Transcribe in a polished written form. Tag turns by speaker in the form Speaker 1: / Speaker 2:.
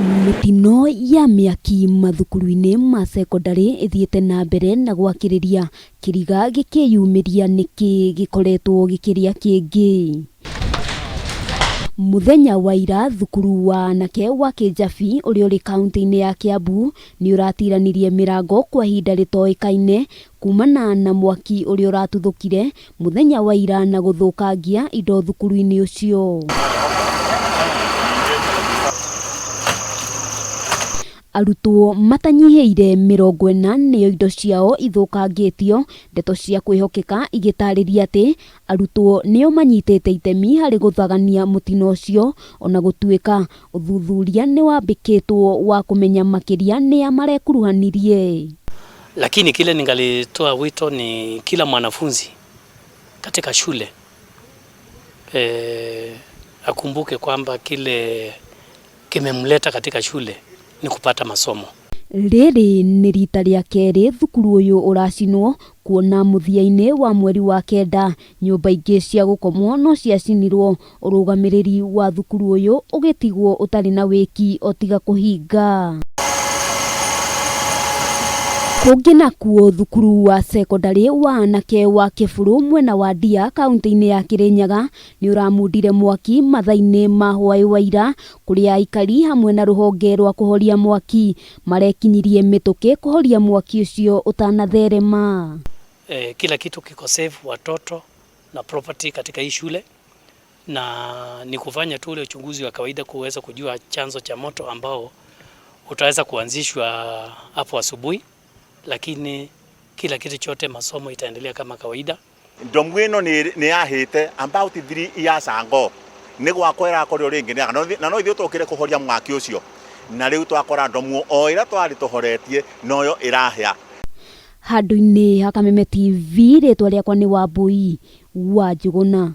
Speaker 1: Mĩtino ya mĩaki mathukuru-inĩ ma cekondarĩ ĩthiĩte na mbere na gwakĩrĩria kĩriga gĩkĩyumĩria nĩkĩ gĩkoretwo gĩkĩrĩa kĩngĩ. Mũthenya wa ira thukuru wa anake wa Kĩnjabi ũrĩa ũrĩ kauntĩ-inĩ ya Kĩambu nĩ ũratiranirie mĩrango kwa ihinda rĩtoĩkaine kumana na mwaki ũrĩa ũratuthũkire mũthenya wa ira na gũthũkangia indo thukuru-inĩ ũcio. Arutwo matanyihĩire 40 nĩo indo ciao ithũkangĩtio, ndeto cia kwĩhokeka igĩtarĩria atĩ arutwo nĩo manyitĩte itemi harĩ gũthagania mũtino ũcio ona gũtuĩka ũthuthuria nĩ wambĩkĩtwo wa kũmenya makĩria nĩa marekuruhanirie.
Speaker 2: Lakini kile ningalitoa wito ni kila mwanafunzi katika shule akumbuke kwamba kile kimemleta katika shule ni kupata masomo.
Speaker 1: Rĩrĩ nĩ rita rĩa kerĩ thukuru ũyũ ũracinwo kuona mũthia-inĩ wa mweri wa kenda nyũmba ingĩ cia gũkomwo no ciacinirwo ũrũgamĩrĩri wa thukuru ũyũ ũgĩtigwo ũtarĩ na wĩki o tiga kũhinga. Kũngĩ nakuo thukuru wa cekondarĩ wa anake wa Kĩbũrũ mwena wa Ndia kaunti-inĩ ya Kĩrĩnyaga nĩ ũramundire mwaki mathaa-inĩ ma hwaĩ wa ira kũrĩa aikari hamwe na rũhonge rwa kũhoria mwaki marekinyirie mĩtũkĩ kũhoria mwaki ũcio ũtanatherema.
Speaker 2: Kila kitu kiko safe, watoto na property katika hii shule, na ni kufanya tu ule uchunguzi wa kawaida kuweza kujua chanzo cha moto ambao utaweza kuanzishwa hapo asubuhi, lakini kila kitu chote masomo itaendelea kama kawaida.
Speaker 3: Ndomu ĩno nĩ yahĩte about 3 years ago nĩ gwakwa ĩrakorirwo rĩngĩ na no ithuĩ tũkire kũhoria mwaki ũcio na rĩu twakora ndomu o ĩrĩa twarĩ tũhoretie noyo ĩrahĩa.
Speaker 1: Handũ-inĩ ha Kameme TV rĩtwa rĩakwa nĩ Wambui wa Njũgũna.